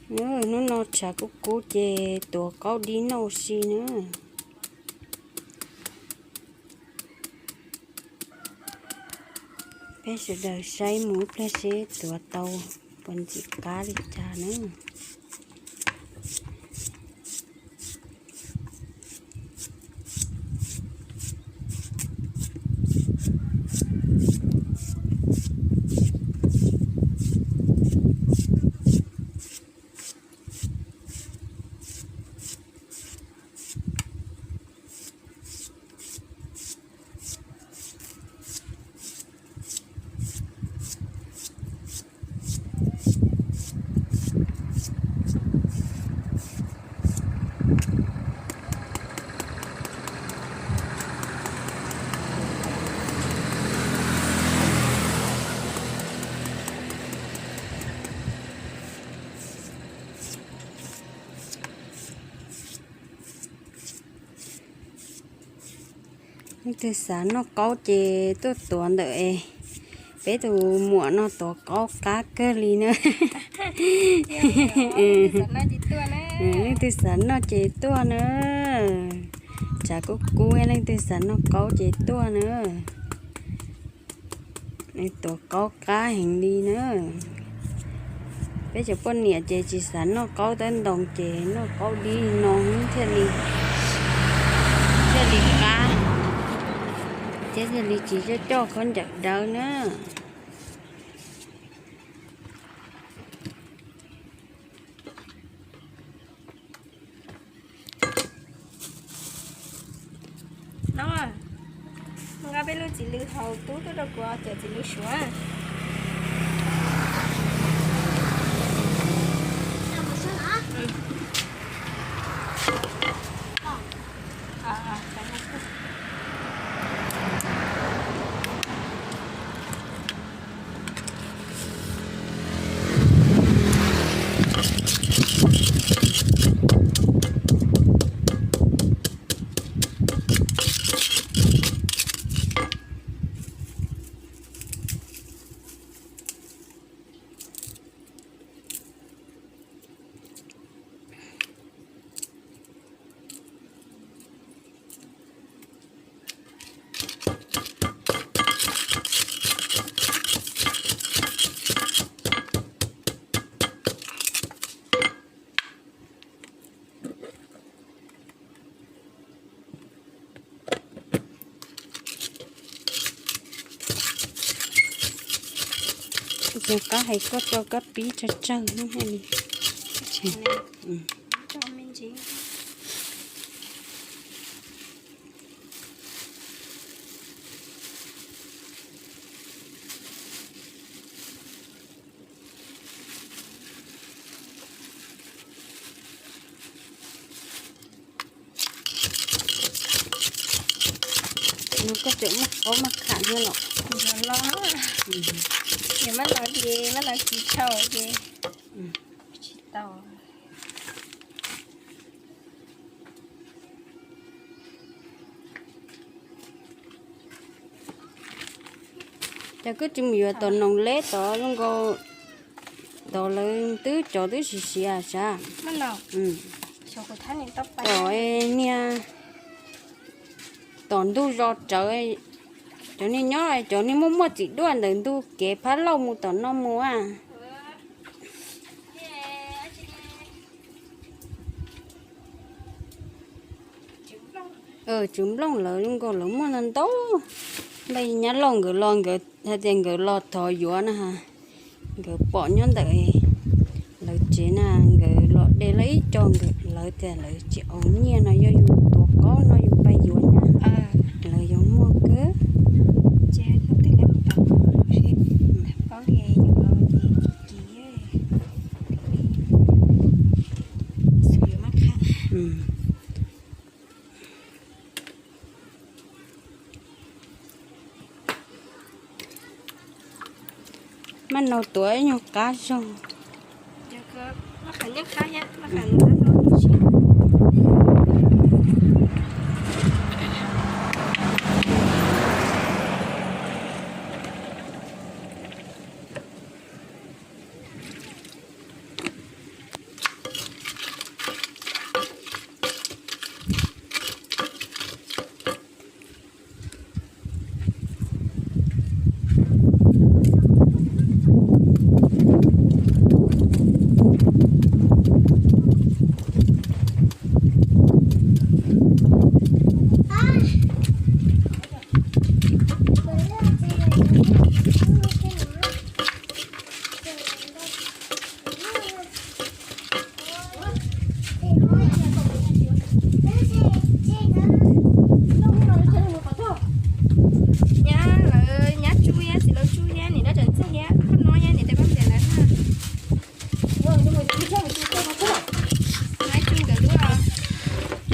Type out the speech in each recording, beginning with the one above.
Hnub no tshav kub kub ces tuav qaub dib noj ua si na. Peb sawv daws saib mus ib pliag seb tuav tau puas ntxim qab li cas na. Leej twg xav noj qaub ces tuaj tuav ntawm es peb tus muam no tuav qaub qab kawg li na. Leej twg xav noj ces tuaj na. Tshav kub kub, leej twg xav noj qaub ces tuaj na. Tuav qaub qab heev li na. Peb cov poj niam ces tsis xav noj qaub tawb ntoo ces noj qaub dib no thiaj li, thiaj li qab, thiab thiaj li tsis coj coj khaub ncaws dawb na. No, nqa peb lub txiv lws haus tub tuaj rau kuv cov txiv lws suav. Tsis qab hais koj tso kab pib tsawg tsawg no thiaj li. No koj tseem muaj qaub maj kham thiab los? Los, ces maj los ces maj los tsis tshau ces tsis tau. Ces koj tsis mus yuav tom Noos Leb tod zoo nkaus, tod lawv twb cov twb siav siav sav. Tom niag, tom ntug zos tsawv, cov niag nyob cov niag muaj muaj txiv duaj ntawm ntug kev phab lauj mus tom no mus a. Tswv Nplooj lawv zoo nkaus lawv muaj ntau ntau. Npaj Nyab Lauj nkawd los nkawd hais tias nkawd los thov yuav na ha. Nkawd pom nyob ntawm lawv tsev na, nkawd los de lawv ib co, nkawd lawv tias lawv tsis aus nyiaj no, yog yus tuav qaub no yus pab yuav na, lawv yuav muaj kawg. Maj nau tuav ib nyuag qab zog.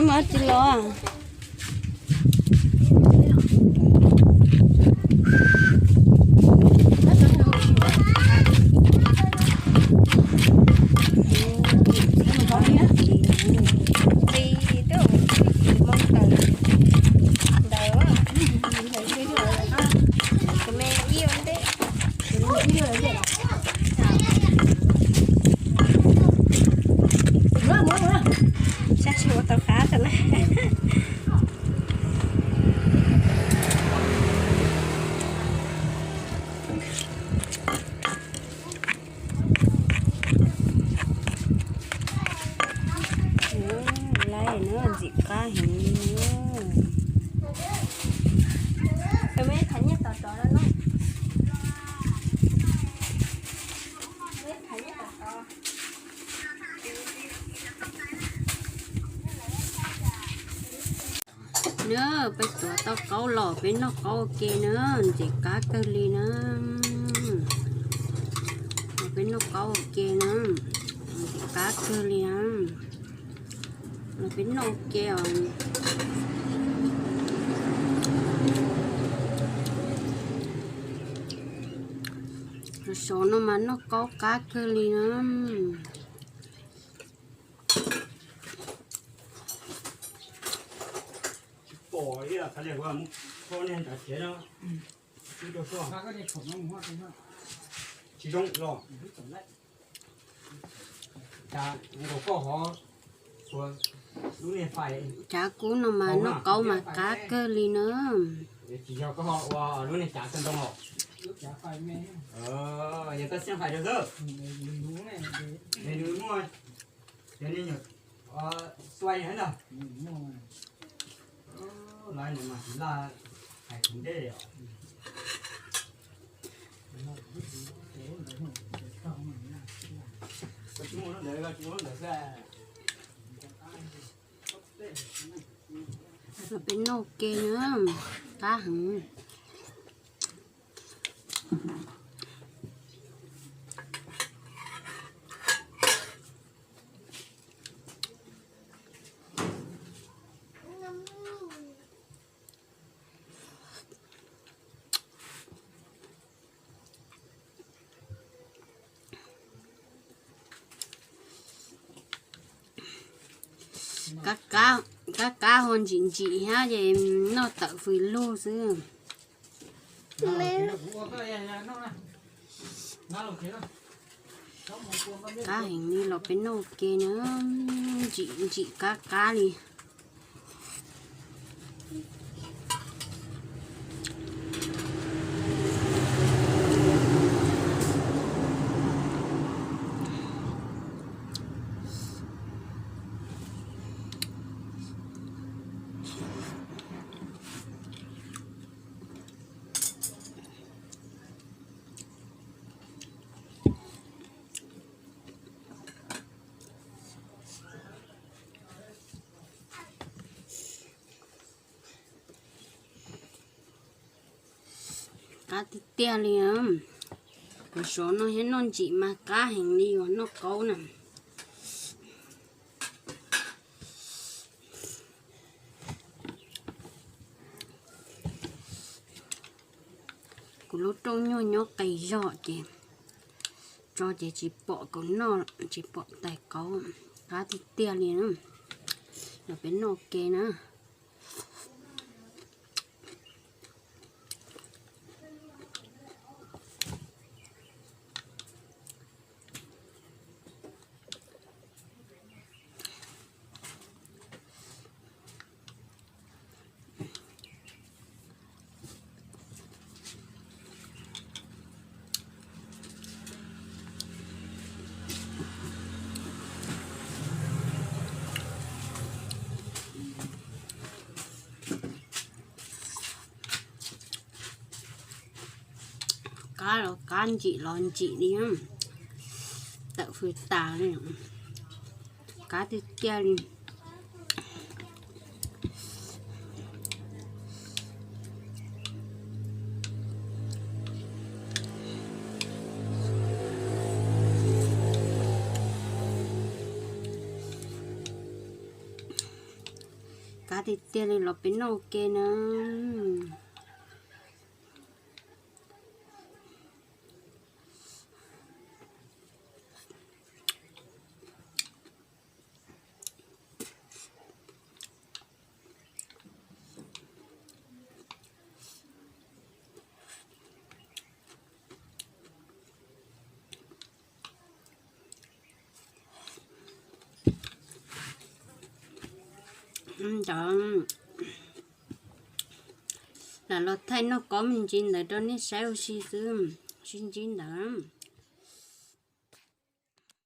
Mas tsis los. Sab sib ua tau qab tau na. Laib na, ntxim qab heev. Na, peb tuav tau qaub los peb noj qaub ua ke na, ntxim qab kawg li na. Los peb noj qaub ua ke na, ntxim qab kawg li na. Los peb noj ua ke os. Sov sov no mas noj qaub qab kawg li na. Tsis pom li, qhov niag ua mus kho niag nram tsev no. Tsis zoo los. Cas nkaus koj hov ua lub niag fais. Cav kub no mas noj qaub mas qab kawg li na. Tsis yog koj ho ua lub niag cav kawg ntoo os. Yog koj siab fais rau xwb. Nws muaj, cov niag nyuam xuaij ntag. Lawv mas tsis laj hais kuv deb os. Koj tsis muaj lub ntawd, koj tsis muaj lub ntawd xwb. Los peb noj ua ke na, qab heev. Kab kab, kab kab ho ntsim ntsim thiab ces noj tawm fws lug xwb. Qab heev li, los peb noj ua ke na, ntsim ntsim qab qab li. Qab tiag tiag li. Kuv sov no thiab, noj ntsim mas qab heev li uas noj qaub na. Kuv lub rooj nyuag nyob qis zog ces tso ces tsis pom kaus noj, tsis pom tais qaub. Qab tiag tiag li. Los peb noj ua ke na. Qab los qab, ntsim los ntsim li. Tawm fws tas li. Qab tiag tiag li. Av tiag tiag li los peb noj ua ke na. Cov lam los thaij noj kob me ntsis ntawd rau nej saib ua si xwb, sib ntsib ntawd.